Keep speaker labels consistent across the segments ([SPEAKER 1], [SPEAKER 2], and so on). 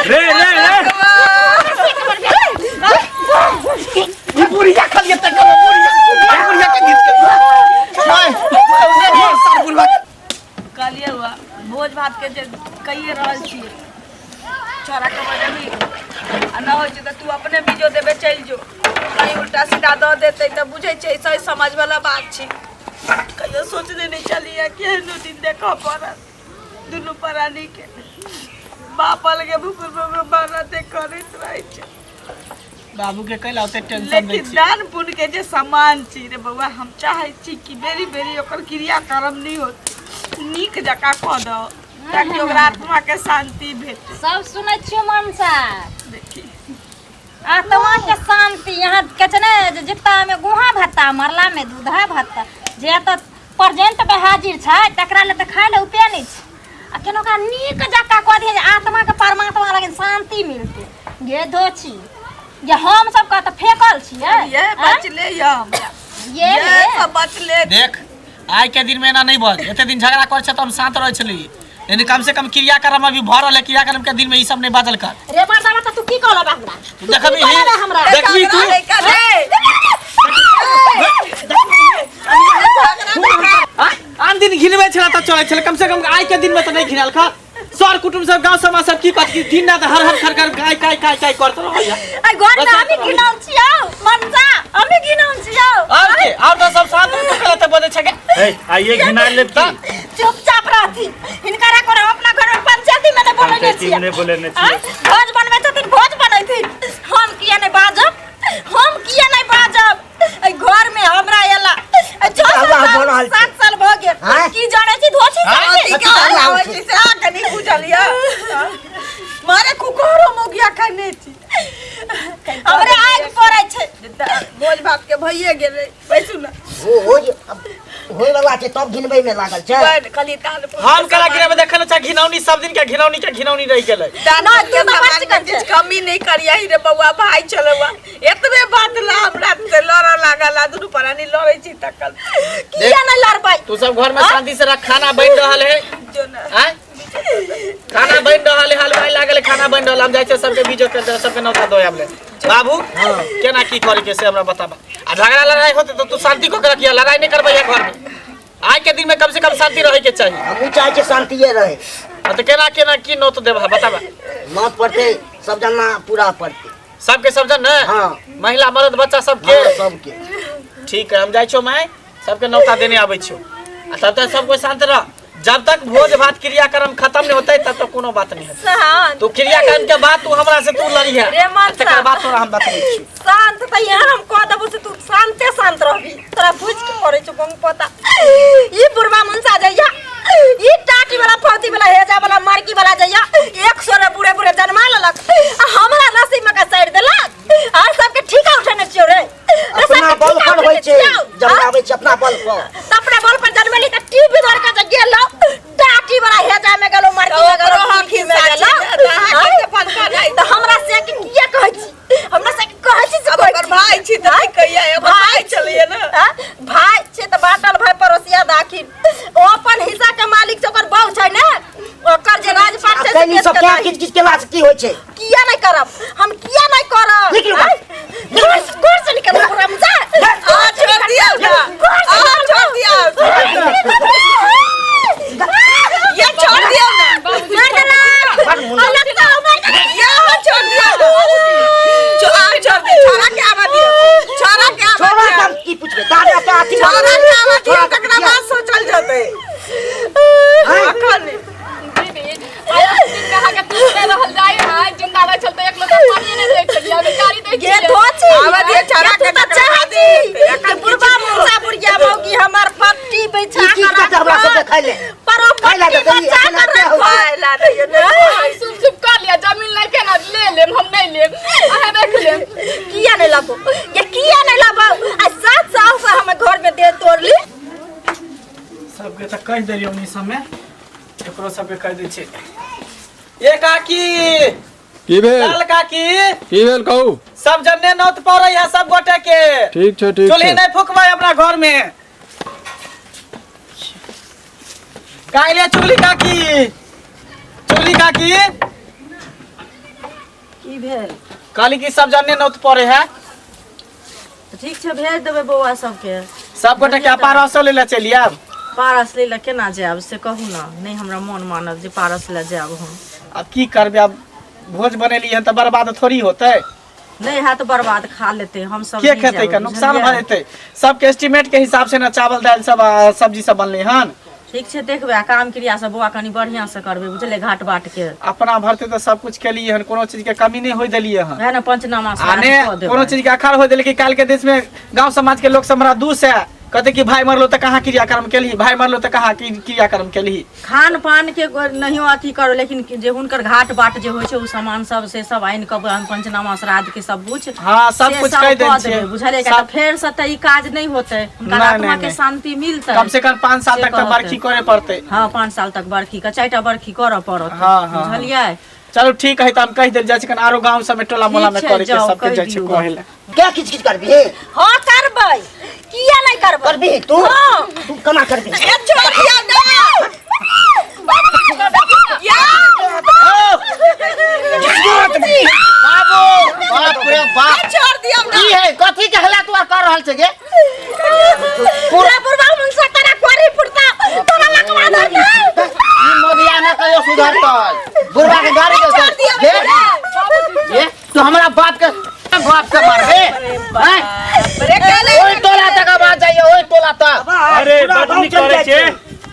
[SPEAKER 1] रे रे रे
[SPEAKER 2] ई बुढ़िया खाली एते करो बुढ़िया बुढ़िया के घीच के नहीं सर बुढ़वा के
[SPEAKER 3] कहलिए हुआ भोज भात के जे कहिए रहल छियै छोरा के बजबी आ न होइ छै तऽ तू अपने बीजो देबे चलि जो कहीं उल्टा सीधा दऽ देतै तऽ बुझै छै सही समझ वाला बात छै कहियो सोचने नहि छलियै केहनो दिन देखऽ पड़त दुनू प्राणीके बाप अलगे भुकुर भुकुर बारते करैत रहै छै
[SPEAKER 2] बाबू के कैला ओते टेंशन दै
[SPEAKER 3] लेकिन
[SPEAKER 2] छी
[SPEAKER 3] दान पुण्य के जे सम्मान छी रे बौआ हम चाहै छी कि बेरी बेरी ओकर क्रियाक्रम नहि होत नीक जकाँ कऽ दऽ ताकि ओकरा आत्मा के शांति भेटे
[SPEAKER 4] सब सुनै छियो मनसा
[SPEAKER 3] देखी
[SPEAKER 4] आत्मा के शांति यहाँ के छै ने जे जित्ता में गुहा भत्ता मरला में दूधा भत्ता जे तऽ प्रेजेंट में हाजिर छै तकरा ले तऽ खाय ले उपे नहि छै आ केनो ओकरा नीक जकाँ कऽ दिहे जे आत्मा के परमात्मा लगिन शांति मिलतै गे धोछी जे हम सब कऽ तऽ फेकल छियै
[SPEAKER 3] ये
[SPEAKER 4] आँय?
[SPEAKER 3] बचले ये हमरा
[SPEAKER 4] ये
[SPEAKER 3] ये
[SPEAKER 4] रे।
[SPEAKER 3] सब बचले
[SPEAKER 2] देख आइ के दिन में एना नहीं बज एते दिन झगड़ा कर छै त हम शांत रहै छली लेकिन कम से कम क्रियाक्रम अभी भऽ रहल है क्रियाक्रम के दिन में ई सब नहीं बाजल कर
[SPEAKER 4] रे मर्दाना तऽ तू की कहलऽ हमरा
[SPEAKER 2] तू
[SPEAKER 4] तू की
[SPEAKER 2] देखबी
[SPEAKER 4] कहलऽ हमरा
[SPEAKER 2] देखबी तू आँ? आन दिन घिनबै छला तऽ चलै छलै कम से कम आइ के दिन में तऽ नहीं घिनाल खा सर कुटुम्ब सब गांव समाज सब की कहत कि दिन रात हर हर खर खर गाय गाय गाय गाय करत रहैया
[SPEAKER 4] आई घर में हमी घिनाउन छियौ मनसा हमी घिनाउन छियौ
[SPEAKER 2] और के और तो सब साथ में कहला तऽ बजै छै के
[SPEAKER 1] ए आइए घिना लेब की
[SPEAKER 4] चुपचाप रहती हिनकरा को हम अपना घर में पंचायती में नहीं बोलेने
[SPEAKER 1] पंचायती में
[SPEAKER 4] छियै
[SPEAKER 1] नहि बोलेने
[SPEAKER 4] आँय?
[SPEAKER 1] छियै।
[SPEAKER 4] भोज बनबै छथिन भोज बनैथिन हम किया नहीं बाजब हम किया नहीं बाजब एहि घर में हमरा एला एहि छह
[SPEAKER 5] हल्ला
[SPEAKER 4] साल
[SPEAKER 5] भऽ रहल छै।
[SPEAKER 4] सात साल भऽ गेल
[SPEAKER 5] आँय?
[SPEAKER 4] की जानै छी धोछी
[SPEAKER 2] आँय?
[SPEAKER 4] साथे?
[SPEAKER 3] की हल्ला होइ छै से अहाँ कनि बुझलियै मारे कुकरो मौगिया खने छी
[SPEAKER 4] हमरे आगि पड़ै छै
[SPEAKER 3] भोज भात के भइए गेलै बैसू ने
[SPEAKER 5] हो हो जे अब होय वाला छै तब घिनबै में लागल छै
[SPEAKER 3] बन खाली दान पुण्य
[SPEAKER 2] हम
[SPEAKER 3] के
[SPEAKER 2] कला
[SPEAKER 3] सामान-
[SPEAKER 2] गिराबे देखल छ घिनौनी सब दिन के घिनौनी के घिनौनी रहि गेलै
[SPEAKER 3] दान
[SPEAKER 4] नहि,
[SPEAKER 3] पुण्य के
[SPEAKER 4] तू तऽ
[SPEAKER 3] सामान
[SPEAKER 4] बच
[SPEAKER 3] में
[SPEAKER 4] गेल
[SPEAKER 3] किछु
[SPEAKER 4] छै।
[SPEAKER 3] कमी नहि करियही रे बौआ भाई चलौआ एतबे बात ला हमरा से लड़ऽ लागल आ दुनू प्राणी लड़ै छी तखन
[SPEAKER 4] किया नहीं लड़बै
[SPEAKER 2] तू सब घर में शांति से रख खाना बन रहल है
[SPEAKER 3] जो ना
[SPEAKER 2] आँय? खाना बन रहल है हलवाई लागल है खाना बन रहल है। हम जाइ छियै सबके बीजो कर दे सबके नौता दो आबले बाबू केना की करे के से हमरा बताबा आ झगड़ा लड़ाई होते तो तू शांति को के रखिया लड़ाई नहीं करबै घर में आइ के दिन में कम से कम शांति रहे के चाहिए
[SPEAKER 5] हमहूँ चाहै छियै शान्तिए रहै
[SPEAKER 2] हाँ तो केना केना की नौत देबा बताबा
[SPEAKER 5] नौत पड़तै सब जना पूरा पड़तै
[SPEAKER 2] सबके सब जन ने
[SPEAKER 5] हाँ।
[SPEAKER 2] महिला मर्द बच्चा सबके
[SPEAKER 5] हाँ, सबके
[SPEAKER 2] ठीक है हम जाइ छियौ माय सबके नौता देने आबै छियौ आ तब तक सब कोई शांत रह जब तक भोज भात क्रियाक्रम खत्म नहीं होते तब तक कोनो बात नहीं होते
[SPEAKER 4] शांत
[SPEAKER 2] तू क्रियाक्रम के बाद तू हमरा से तू लड़िहे
[SPEAKER 4] रे मनसा।
[SPEAKER 2] तकर बाद तोरा हम बतबै छियौ
[SPEAKER 4] शांत तऽ यहाँ हम कह देबो से तू शांते शांत रहबी तोरा बुझ के पड़ै छौ बंग पता ई बुढ़वा मनसा जइया ई टाटी वाला फौती वाला हेजा वाला मार्की वाला जइया एक सौ रे बूढ़े बूढ़े जन्मा लेलक आ हमरा नसीब में का साइड देलक आ सबके ठीका उठेने छियौ रे रे
[SPEAKER 5] अपना
[SPEAKER 4] सबके
[SPEAKER 5] बल
[SPEAKER 4] ठीका
[SPEAKER 5] पर होइ
[SPEAKER 4] उठेने
[SPEAKER 5] छै
[SPEAKER 4] छियौ।
[SPEAKER 5] जमनाबै छै अपना बल पर
[SPEAKER 4] तऽ अपना बल पर जनमेली तऽ टीवी धर के जे गेलौ टाटी वाला हेजा में गेलौ मार्की में गेलौ
[SPEAKER 3] ओकरो हक
[SPEAKER 4] फुलकी में
[SPEAKER 3] हिस्सा छै
[SPEAKER 4] गेलौ
[SPEAKER 3] ने, तऽ अहाँ के फनफन है।
[SPEAKER 4] तऽ हमरा से के किया कहै छी हमरा से के कहै छी से
[SPEAKER 3] अब
[SPEAKER 4] कहै
[SPEAKER 3] ओकर
[SPEAKER 4] छी।
[SPEAKER 3] भाई छी तऽ की कहिया ओकर भाई छलैया ने
[SPEAKER 4] हाँ? भाई छै तऽ बाटल भाई पड़ोसिया दाखिल ओ अपन हिस्सा के मालिक छै ओकर बहु छै ने ओकर जे राजपाट छै से
[SPEAKER 5] अखन ई
[SPEAKER 4] बेच
[SPEAKER 5] सब
[SPEAKER 4] के
[SPEAKER 5] क्या
[SPEAKER 4] दही।
[SPEAKER 5] किच किच केला से की होइ छै
[SPEAKER 4] किया नहीं करब हम किया नहीं करब
[SPEAKER 5] निकलू
[SPEAKER 4] आँय? घर से घर से निकल पूरा मुझे
[SPEAKER 3] अहाँ छोड़ दियौ ने अहाँ छोड़ दियौ ये छोड़ दियौ ने ये अहाँ छोड़ दियौ अहाँ छोड़ दियौ छोड़ा के आबऽ दियौ छोड़ा के आबऽ
[SPEAKER 5] छोड़ा
[SPEAKER 3] दियौ
[SPEAKER 5] के हम की पूछबै दादा तो अथी
[SPEAKER 3] छोड़ा के आबऽ दियौ
[SPEAKER 5] छोड़ा के
[SPEAKER 3] तकरा बाद सोचल जेतै
[SPEAKER 5] आँय?
[SPEAKER 3] अखन
[SPEAKER 6] दीदी आइ दिन में अहाँके पूछते रहल जाइ है जिंदा रहै छल तऽ एक लोटा पानी नहि दै छलियै अभी गाड़ी दै
[SPEAKER 4] ये
[SPEAKER 6] छियै
[SPEAKER 4] धोची
[SPEAKER 3] आबऽ दियौ छोड़ा
[SPEAKER 4] ये
[SPEAKER 3] के
[SPEAKER 4] तू तऽ
[SPEAKER 3] तकरा
[SPEAKER 4] चाहै
[SPEAKER 3] बाद
[SPEAKER 4] छी
[SPEAKER 3] देतै। एखन
[SPEAKER 4] कि बुढ़बा मुसा बुढ़िया मौगी हमर पट्टी बिछा
[SPEAKER 5] ई की
[SPEAKER 4] कर
[SPEAKER 5] कहतै हमरा सबके खाइ ले
[SPEAKER 4] पर ओ
[SPEAKER 5] खाइ ला
[SPEAKER 4] पट्टी
[SPEAKER 5] देतै,
[SPEAKER 4] बचा
[SPEAKER 5] एखन
[SPEAKER 4] कर
[SPEAKER 5] एते होइ छै।
[SPEAKER 3] खाय ला दैयौ नहि
[SPEAKER 6] हम सुप सुप कर लिअ जमीन लैके ने ले लेब हम नहि लेब अहाँ रख लेब
[SPEAKER 4] किया नहीं लाबो ये किया नहीं लाबो आ 7 साल से हम घर में दे तोड़ ली
[SPEAKER 2] सबके तऽ कहि देलियै ओनी सबमे एकरो सबके कहि दै छियै ए काकी
[SPEAKER 7] की भेल
[SPEAKER 2] लाल काकी
[SPEAKER 7] की भेल कहू
[SPEAKER 2] सब जन्ने नौत पड़ै है सब गोटे के
[SPEAKER 7] ठीक छै ठीक
[SPEAKER 2] चूल्ही
[SPEAKER 7] छै
[SPEAKER 2] नहीं फुकबै अपना घर में काल्हि चुगली काकी चुगली काकी
[SPEAKER 3] की भेल?
[SPEAKER 2] कहली कि सब जने नौत पड़े है।
[SPEAKER 3] तऽ ठीक छै, भेज देबै बौआ सबके।
[SPEAKER 2] सब गोटे के पारस ले ले चलि आयब।
[SPEAKER 3] पारस लै लए केना जायब से कहू ने, नहि हमरा मोन मानत जे पारस लए जायब हम।
[SPEAKER 2] आब की करबै, आब भोज बनेली हन तऽ बर्बाद थोड़ी होतै।
[SPEAKER 3] नहि हैत बर्बाद, खा लेतै हम सब।
[SPEAKER 2] के खेतै का नुकसान भऽ जेतै। सबके एस्टीमेट के हिसाब से ने चावल दालि सब आ सब्जी सब बनलै हन।
[SPEAKER 3] ठीक छै, देखबै। आ काम क्रिया सब बौआ कनि बढ़िआँ से करबै, बुझलियै? घाट बाट के
[SPEAKER 2] अपना भरते तऽ सब कुछ केलियै हन, कोनो चीज के कमी नहि होय देलियै हन।
[SPEAKER 3] वएह ने पंचनामा
[SPEAKER 2] आ
[SPEAKER 3] श्राद्ध
[SPEAKER 2] ने
[SPEAKER 3] कऽ देबै।
[SPEAKER 2] कोनो चीज के अखाड़ होय देलियै कि काल्हि के देश में गांव समाज के लोग सब हमरा दूस है, कहते कि भाई मरलो तऽ कहाँ क्रियाकर्म केलही, भाई मरलो तऽ कहाँ क्रियाकर्म केलही।
[SPEAKER 3] खान पान के नहियो अथी करो, लेकिन जे हुनकर घाट बाट जे होइ छै ओ सामान सब से सब आनि कऽ हम पंचनामा श्राद्ध के सब कुछ
[SPEAKER 2] हाँ, सब
[SPEAKER 3] से
[SPEAKER 2] कुछ
[SPEAKER 3] सब
[SPEAKER 2] कहि देने
[SPEAKER 3] कऽ
[SPEAKER 2] छियै।
[SPEAKER 3] देबै, बुझलियै?
[SPEAKER 2] सब-
[SPEAKER 3] तऽ फेर से तऽ ई काज नहि होतै, हुनकर
[SPEAKER 2] नहि,
[SPEAKER 3] आत्मा
[SPEAKER 2] नहि,
[SPEAKER 3] के
[SPEAKER 2] नहि।
[SPEAKER 3] शांति मिलतै।
[SPEAKER 2] कम से कम 5 साल
[SPEAKER 3] से
[SPEAKER 2] तक तऽ
[SPEAKER 3] कहतै।
[SPEAKER 2] बरखी करे पड़तै।
[SPEAKER 3] हाँ, 5 साल तक बरखी के 4टा बरखी करऽ पड़त।
[SPEAKER 2] हाँ, हाँ, हाँ।
[SPEAKER 3] बुझलियै?
[SPEAKER 2] चलू ठीक है, तऽ हम कहि देल जाइ छी कन आरो गांव सब में टोला मोहल्ला में
[SPEAKER 3] ठीक छै,
[SPEAKER 2] करे के
[SPEAKER 3] जाउ,
[SPEAKER 2] सबके
[SPEAKER 3] कहि
[SPEAKER 2] जाइ छी
[SPEAKER 3] दियौ।
[SPEAKER 2] कहै लए।
[SPEAKER 5] क्या किच किच करबी?
[SPEAKER 4] हाँ करबै, किया नहीं करबै?
[SPEAKER 5] करबी तू?
[SPEAKER 4] हाँ।
[SPEAKER 5] तू केना करबी?
[SPEAKER 3] छोड़ दिया ना। या
[SPEAKER 8] बाबू, बाप रे बाप,
[SPEAKER 3] छोड़ दिया ना।
[SPEAKER 8] की है, कथी के हल्ला तू आर कर रहल छे गे?
[SPEAKER 4] पूरा बुढ़वा मुंसा तोरा कोरी फुटता, तोरा लकवा धरता।
[SPEAKER 8] ई मोदिया ना कहियो सुधरतै, बुढ़वा के गाड़ी देतै। गे ये तू हमरा बाप के मारबे हैं? ओइ टोला तक आवाज जाइए, ओइ टोला तक।
[SPEAKER 1] अरे बड नीक करे छे,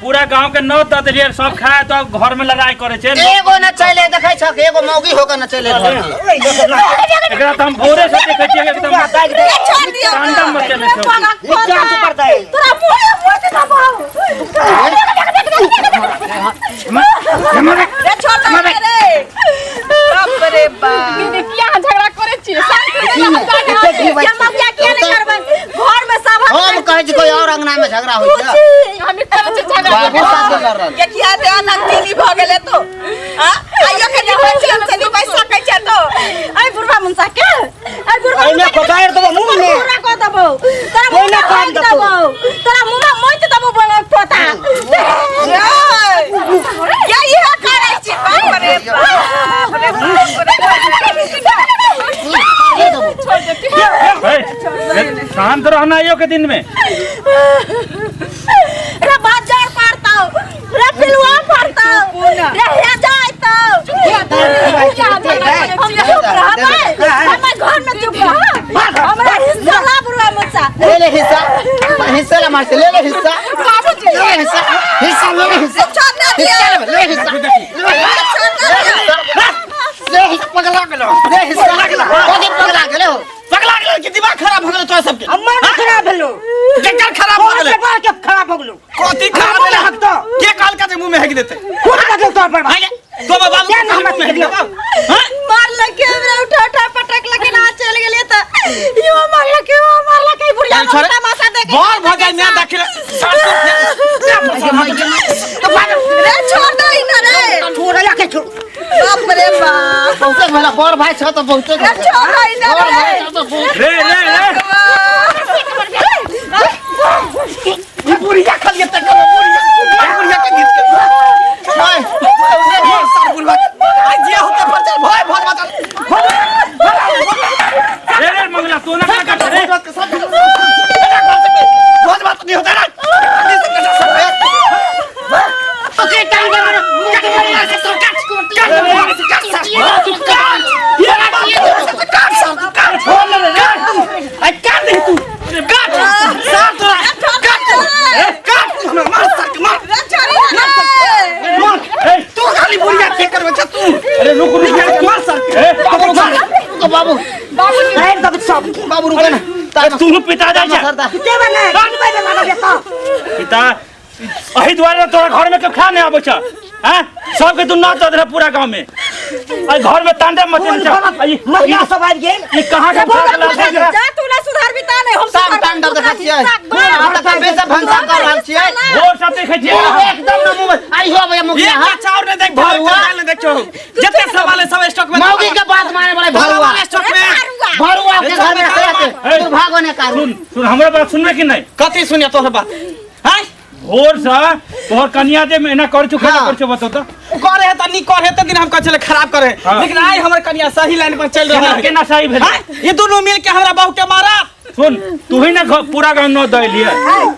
[SPEAKER 1] पूरा गांव के नौ दऽ देलियै, सब खाए तो घर में लड़ाई करे छे।
[SPEAKER 8] एगो न चले देखै छक, एगो मौगी होकर न चले घर के।
[SPEAKER 1] एकरा तऽ हम भोरे से देखै छियै, एकदम तांडव मचेने छौ।
[SPEAKER 4] तोरा मुँह मुँह से दबाओ।
[SPEAKER 3] रे छोड़ दे रे, बाप रे बाप।
[SPEAKER 6] दीदी, किया अहाँ झगड़ा करै छियै? शांति से रहल जाय ने।
[SPEAKER 4] ये ममिया किया नहीं करबै? घर में सब
[SPEAKER 8] हम कहै छी कोई और अंगना में झगड़ा होइ छै।
[SPEAKER 6] हम करै छियै झगड़ा।
[SPEAKER 8] बाबू साथे लड़ रहल।
[SPEAKER 3] के किया दे नंदीनी भ गेले तो आ आइयो के जे होइ छै हम से निभाइ सकै छै तो।
[SPEAKER 4] अरे बुढ़वा मुंसा के, अरे बुढ़वा
[SPEAKER 5] ओहिमे
[SPEAKER 4] मुंसा के
[SPEAKER 5] पकारि देबो मुँह में।
[SPEAKER 4] पूरा कऽ देबौ तोरा, मुँह
[SPEAKER 5] ओहिमे
[SPEAKER 4] में
[SPEAKER 5] काम
[SPEAKER 4] फेंक
[SPEAKER 5] देतौ।
[SPEAKER 4] देबौ तोरा, मुँह में मोति देबौ बोलक पोता।
[SPEAKER 3] या इहे करै छी, बाप रे बाप रे बाप रे।
[SPEAKER 1] ए, शांत रहना आइयो के दिन में।
[SPEAKER 4] रे बाजार पड़तौ, रे पिलुआ पड़तौ, रे हे जाइतौ। हम चुप रहबै, हमर घर में चुप रहब, हमरा हिस्सा ला बुढ़वा मुंसा।
[SPEAKER 8] ले ले हिस्सा, हिस्सा ला मारते, ले ले हिस्सा, ले ले हिस्सा, हिस्सा ले ले हिस्सा, हिस्सा ले ले हिस्सा, ले ले हिस्सा, पगला गेलो, ले हिस्सा, कथी पगला गेलो?
[SPEAKER 2] पगला गेलो कि दिमाग खराब हो गेलो तोरा सबके?
[SPEAKER 5] अम्मा ने खराब भेलो।
[SPEAKER 2] केकर खराब हो गेलै?
[SPEAKER 5] तोहर के खराब हो गेलो।
[SPEAKER 2] कथी खराब
[SPEAKER 5] हमरा
[SPEAKER 2] भेलै?
[SPEAKER 5] हक तो।
[SPEAKER 2] के कहलका जे मुँह में हेक देतै?
[SPEAKER 5] कोन लगल तोहर पर?
[SPEAKER 2] आगे, तो बाबू
[SPEAKER 5] क्या नाम
[SPEAKER 2] मुँह में हेक
[SPEAKER 5] दियौ?
[SPEAKER 2] देतौ? हाँ?
[SPEAKER 4] मारलक के हमरा, उठा उठा पटक लके ना चल गेलियै तऽ इहो मारलक, इहो मारलक, ई बुढ़िया
[SPEAKER 2] चल छोड़े।
[SPEAKER 4] तमाशा देखे।
[SPEAKER 2] बड़ भऽ जाइ ना दाखिल।
[SPEAKER 3] रे छोड़ दे ना रे।
[SPEAKER 5] छोड़ के छोड़।
[SPEAKER 3] बाप रे बाप।
[SPEAKER 8] बहुते भेला, बड़ भाई छ तऽ बहुते
[SPEAKER 3] रे छोड़ दे ना
[SPEAKER 8] बड़
[SPEAKER 3] रे।
[SPEAKER 8] भाई छ तऽ बहुत।
[SPEAKER 1] रे रे रे,
[SPEAKER 2] बुढ़िया खालिए तक बुढ़िया, बुढ़िया के गीत के भाई सर बुढ़वा आई जिया होते पर चल भाई भोज बचल।
[SPEAKER 1] रे रे मंगला तू ना का कर रे।
[SPEAKER 2] भोज बात नहीं होता ना।
[SPEAKER 8] ओके टांग दे मारो।
[SPEAKER 3] रे छोड़ ना रे।
[SPEAKER 2] तू खाली बुढ़िया के करबै छ तू?
[SPEAKER 1] अरे रुक रुक,
[SPEAKER 2] मार सर।
[SPEAKER 1] ए,
[SPEAKER 8] बाबू रुको, बाबू
[SPEAKER 5] मारि देबै सब।
[SPEAKER 8] बाबू रुको ना।
[SPEAKER 1] तू पिता जाइ छै।
[SPEAKER 5] के बने बनबै में लागल ये तो।
[SPEAKER 1] पिता एहि दुआरे ने तोरा घर में केओ खा नहीं आबै छ हैं? सबके तू नौत दऽ देलह पूरा गांव में, एहि घर में तांडव मचेने छ।
[SPEAKER 5] महिला सब आबि गेल।
[SPEAKER 1] ई कहाँ के खा के लाल छै?
[SPEAKER 4] जा तू ना सुधारबी ता नहीं हम
[SPEAKER 8] सब
[SPEAKER 4] सुधारबै।
[SPEAKER 8] तांडव देखै छियै, हम तऽ बेसे भनसा कर रहल छियै।
[SPEAKER 1] भोर सब देखै छियै।
[SPEAKER 8] एकदम न मुँह में आई हो भैया मुखिया।
[SPEAKER 2] एक
[SPEAKER 8] हाँ?
[SPEAKER 2] चाउर नहीं देख, भरुआ नहीं देखो, जते सवाल है सब स्टॉक में।
[SPEAKER 8] मौगी के बात माने वाला भरुआ,
[SPEAKER 2] स्टॉक में
[SPEAKER 8] भरुआ के घर में से आते दुर्भाग्य ने कारण।
[SPEAKER 1] सुन सुन, हमरा बात सुनबे कि नहीं?
[SPEAKER 2] कथी सुनिया तोहर बात हैं?
[SPEAKER 1] भोर से तोहर कनिया जे एना कर छु केना
[SPEAKER 8] हाँ।
[SPEAKER 1] कर छु बताओ तो
[SPEAKER 2] करे है त नी करे है त दिन हम कहै छलै खराब करे है
[SPEAKER 1] हाँ।
[SPEAKER 2] लेकिन आइ हमर कनिया सही लाइन पर चल रहल
[SPEAKER 1] केना
[SPEAKER 2] है
[SPEAKER 1] केना सही भेल
[SPEAKER 2] हाँ? ये दोनों मिल के हमरा बहू के मारा
[SPEAKER 1] सुन तू ही ना पूरा गांव न दैलिए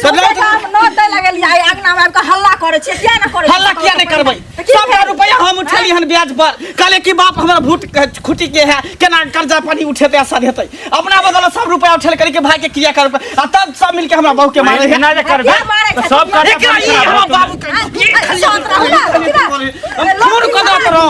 [SPEAKER 2] सुनलहुँ?
[SPEAKER 3] न दै लगलियै आइ अंगना मे आबि कऽ हल्ला करै छियै किया ने करै छियै?
[SPEAKER 2] हल्ला किया नहीं करबै
[SPEAKER 3] तऽ की
[SPEAKER 2] सबटा
[SPEAKER 3] भेल?
[SPEAKER 2] रुपया हम उठेली हन ब्याज पर कहले कि बाप हमरा भूट खुटी के है केना कर्जा पानी उठेतै आ सधेतै अपना बदला सब रुपया उठेल करी के भाई के किया करबै आ तब सब मिल के हमरा बहू के मारे है
[SPEAKER 1] एना जे करबे
[SPEAKER 3] किया मारै
[SPEAKER 1] तऽ
[SPEAKER 3] छथिन?
[SPEAKER 1] सब कर्जा
[SPEAKER 2] एकरा
[SPEAKER 1] पानी
[SPEAKER 2] ई
[SPEAKER 1] खराब
[SPEAKER 2] हमरा
[SPEAKER 1] होतौ।
[SPEAKER 2] बाबू के ई खाली
[SPEAKER 3] शांत रहू ना,
[SPEAKER 2] हम खून कऽ दऽ तोरा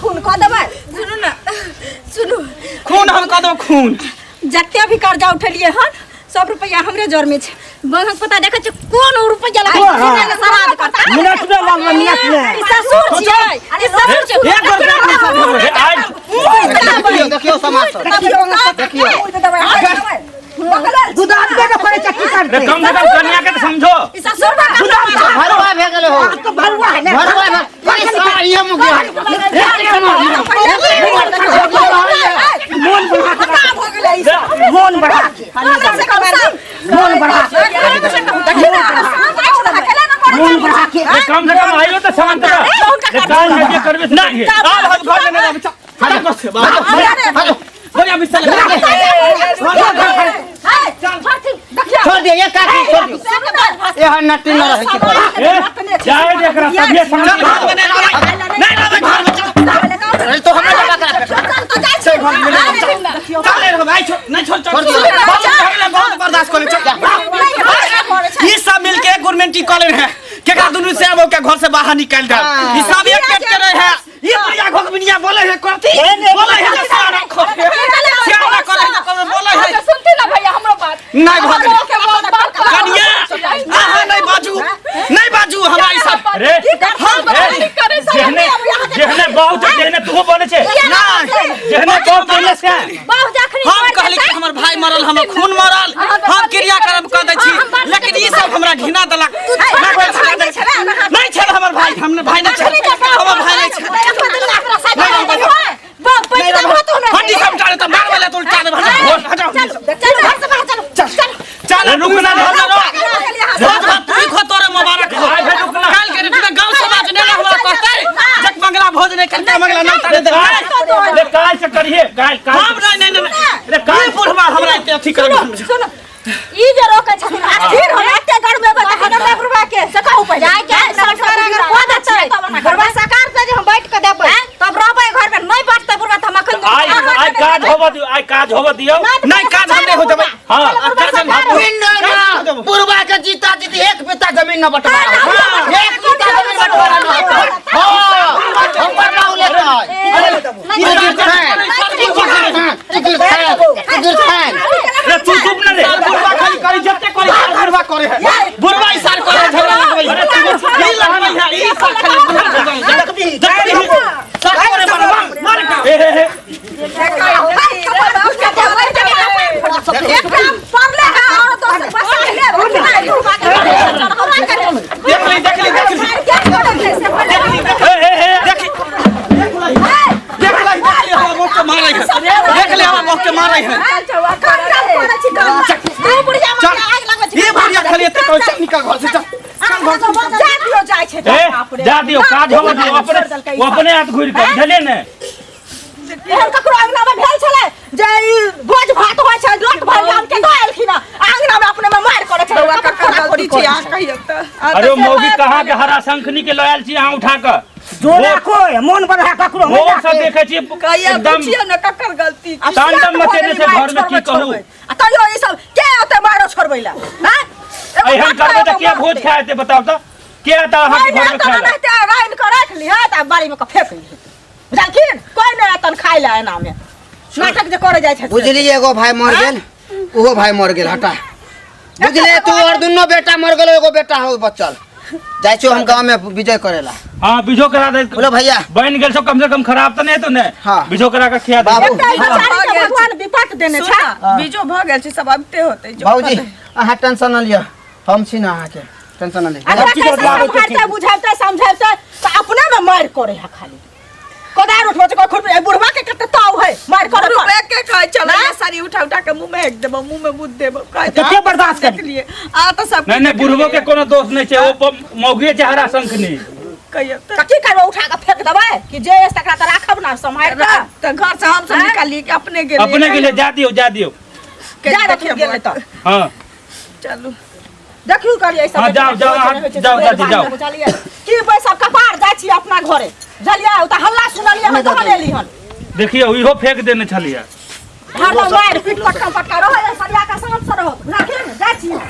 [SPEAKER 3] खून कऽ देबै सुनू ने सुनू
[SPEAKER 2] खून हम कऽ देब खून
[SPEAKER 4] जते भी कर्जा उठेलिए हन सब रुपया हमरे जर में छै बंधक पता देखै छै कोन रुपया लगा सराद करता
[SPEAKER 5] मिनट में लगल मिनट में
[SPEAKER 4] ई ससुर छियै ई ससुर छियै
[SPEAKER 2] एक गोर बेटा सब
[SPEAKER 1] हे, आइ
[SPEAKER 8] देखियो देखियो समाज सब
[SPEAKER 3] देखियो
[SPEAKER 5] दूध आदमी के पड़े चक्की
[SPEAKER 1] रे
[SPEAKER 5] करते
[SPEAKER 1] कम से कम कनिया के तो समझो
[SPEAKER 4] ई ससुर बा
[SPEAKER 8] भरुआ भे गेलै हो
[SPEAKER 5] तो भरुआ है ना
[SPEAKER 8] भरुआ भे ई सारा इहे मुख
[SPEAKER 5] मोन बढ़ा के मोन बढ़ा के मोन बढ़ा के मोन बढ़ा के
[SPEAKER 1] रे कम से कम आइयो तो शांत रह रे काल में जे करबे से करिहे।
[SPEAKER 2] आब हम घर में नहीं रहबै चल चल बाबू बढ़िया बिस्तर लगा
[SPEAKER 8] छोड़ दियो ये काकी छोड़ दियो एहन नटी न रहै छै
[SPEAKER 1] ए, जाए दे एकरा तभिए शांत
[SPEAKER 2] चल घर में नहीं रहबै नहीं रहबै घर में चल
[SPEAKER 8] अरे तो हमरा जमा करा
[SPEAKER 2] चल घर में नहीं रहबै चल नहीं रहबै आई छोड़ नहीं छोड़ चल
[SPEAKER 8] छोड़ दियो।
[SPEAKER 2] बाबू भऽ गेलै, बहुत बर्दाश्त करे चल ई सब मिलके एक गुरमेंटी कॉलेज है केकरा दुनू से अब के घर से बाहर निकाल दे ई सब एक पेट के रहे है ई प्रिया घोकबिनिया बोले है करती बोले है तो सारा खो सियारा करे है तो बोले है
[SPEAKER 6] अच्छा सुनती ना भैया हमरो बात
[SPEAKER 2] नहीं भऽ गेलै।
[SPEAKER 6] के बात
[SPEAKER 2] कनिया अहाँ नहीं बाजू नहीं बाजू हमरा ई सब
[SPEAKER 1] रे
[SPEAKER 6] हम
[SPEAKER 1] ए,
[SPEAKER 6] करे सब
[SPEAKER 1] जेहने जेहने बहुत जेहने तू बोले छे
[SPEAKER 2] नहीं
[SPEAKER 1] जेहने बहुत बोले छे
[SPEAKER 2] हम कहली कि हमर भाई मरल हमर खून मरल हम क्रिया कर्म कऽ दै छी लेकिन ई सब हमरा घृणा देलक नहीं छल हमर भाई हमने भाई नहीं छल हमर भाई नहीं छल हड्डी सब टाले तो मार वाला तो उल्टा दे हटाओ चल
[SPEAKER 1] रे, रुक ना,
[SPEAKER 2] घर में रह। रोज भात तू ही खो तोरे मुबारक हो
[SPEAKER 1] आइ भाई, रुक ना।
[SPEAKER 2] काल के पूरा गांव समाज ने हमरा कहतै जक मंगला भोज नहीं करते मंगला नहीं तारे दे
[SPEAKER 1] रे काल से करिहे काल काल
[SPEAKER 2] हम नहीं नहीं नहीं
[SPEAKER 1] रे काल
[SPEAKER 2] ई बुढ़वा हमरा एते अथी करब
[SPEAKER 4] सुन ई जे रोकै छथिन स्थिर हो एते घर में बता हमरा बुढ़वा के से कहू पहिले जाय के संस्कार अगर को देतै बुढ़वा साकार से जे हम बैठ के देबै तब रहबै घर में नहीं बैठतै बुढ़वा त हम अखन
[SPEAKER 1] आइ आइ काज होबऽ दियौ आइ काज होबऽ दियौ
[SPEAKER 2] नहीं काज हम नहीं हो देबै
[SPEAKER 1] हाँ
[SPEAKER 2] काज हम
[SPEAKER 8] ना बुढ़वा के जीता जीती एक बीता जमीन न बंटवारा एक बीता जमीन बंटवारा न हां हम पर ना लेतै
[SPEAKER 1] रे तू चुप ना रे
[SPEAKER 2] बुढ़वा खाली करी जते करी बुढ़वा करे है बुढ़वा ई साल करे झगड़ा लगबै है ई लगबै है ई साल खाली बुढ़वा
[SPEAKER 5] देखबी
[SPEAKER 2] देखबी सब करे मार मार का
[SPEAKER 1] हे हे हे
[SPEAKER 2] देख ली देख ली देख ली
[SPEAKER 1] हे हे हे
[SPEAKER 2] देख ली देख ली हमरा मुख के मारै है देख ले हमरा मुख के मारै है चल ये बुढ़िया खाली एते कहै चल निकल घर से चल
[SPEAKER 1] ए जा दियौ काज होबऽ दियौ अपने ओ अपने हाथ घुरि के बुझलियै ने
[SPEAKER 3] एहन ककरो अंगना में भेल छलै जे ई भोज भात होइ छै लोट भर गाम के दऽ एलखिन हँ। अंगना में अपने में मारि करै छलै
[SPEAKER 6] बौआ ककर गलती छै अहाँ कहियौ तऽ
[SPEAKER 1] अरे ओ मौगी कहाँ के हरा शंखनी के लयल छी अहाँ उठा के
[SPEAKER 5] जोड़ा कोई मोन बढ़ा ककरो
[SPEAKER 1] भोर से देखै छी
[SPEAKER 3] कहिया
[SPEAKER 1] एकदम
[SPEAKER 3] पुछियौ ने ककर गलती छै।
[SPEAKER 1] तांडव मचेने छै घर में की कहू
[SPEAKER 3] आ तैयो ई सब के ओते मारो छोड़बै ला हैं
[SPEAKER 1] एहन करबै तऽ के भोज खाय एते बताउ तऽ के आता अहाँके घर में खाय लए?
[SPEAKER 3] रानि के राखि लिहऽ आ बाड़ी में के फेंक लिहऽ बुझलखिन कोई नहि एतन खाय ला एना में नाटक जे करे जाइ छै से।
[SPEAKER 8] बुझली एगो भाई मर गेल ओहो भाई मर गेल हटा बुझले तू और दुनो बेटा मर गेलो एगो बेटा हो बचल जाइ छियो हम गांव में विजय करेला
[SPEAKER 1] हाँ बीजो करा दे
[SPEAKER 8] बोलो भैया
[SPEAKER 1] बन गेल सब कम से कम खराब तऽ नहीं हेतौ ने
[SPEAKER 8] हाँ।
[SPEAKER 1] बीजो करा के खिया दे
[SPEAKER 8] बाबू
[SPEAKER 3] एकटा ई बेचारी के
[SPEAKER 6] भगवान
[SPEAKER 3] विपत देने छै
[SPEAKER 6] बीजो भऽ गेल छै सब अबिते होतै जो
[SPEAKER 8] बाबूजी अहाँ टेंशन न लिअ हम छी ना अहाँके टेंशन न लिअ
[SPEAKER 3] एकरा
[SPEAKER 5] चीज
[SPEAKER 3] कैसे
[SPEAKER 5] बदलाबै के
[SPEAKER 3] सम्हारतै बुझाबतै समझाबतै तऽ अपने में मारि करे है खाली कोदार उठबै छै कोइ खुरपी बुढ़वा के कते ताव है मारि करे पर
[SPEAKER 6] रुपए के खाइ छलै साड़ी उठा उठा के
[SPEAKER 3] मुंह में हेक देबो, मुंह में मुद देबो।
[SPEAKER 5] कते बर्दाश्त करी?
[SPEAKER 3] देखलिए आ तऽ सब
[SPEAKER 1] नहीं नहीं, बुढ़बो के कोनो दोष नहीं छै, ओ मौगिए छै हरा शंखनी।
[SPEAKER 3] कहियो तऽ
[SPEAKER 5] तऽ की करबै, उठा कऽ फेंक देबै कि जे अछि तकरा तऽ राखब ने सम्हारि कऽ।
[SPEAKER 3] तऽ घर से हम सब
[SPEAKER 5] आँय?
[SPEAKER 3] निकालिए कि अपने गेलिए?
[SPEAKER 1] अपने के लिए जा दियो, जा दियो।
[SPEAKER 5] जा देखियौ गेलै तऽ।
[SPEAKER 1] हाँ।
[SPEAKER 3] चलू।
[SPEAKER 5] देखियौ करियै सब।
[SPEAKER 1] हाँ, जाओ, जाओ, अहाँ जाओ, दादी, जाओ।
[SPEAKER 5] बुझलियै की, बैसब कपार, जाइ छी अपना घरे, बुझलियै? ओ तऽ हल्ला सुनलियै हन तहन एली हन।
[SPEAKER 1] देखियो, इहो फेंक देने छलियै।
[SPEAKER 5] हरदम मारि पीट पटका पटका रहै, सरिया कऽ शांत से रहत। राखियौ ने, जाइ छी हम।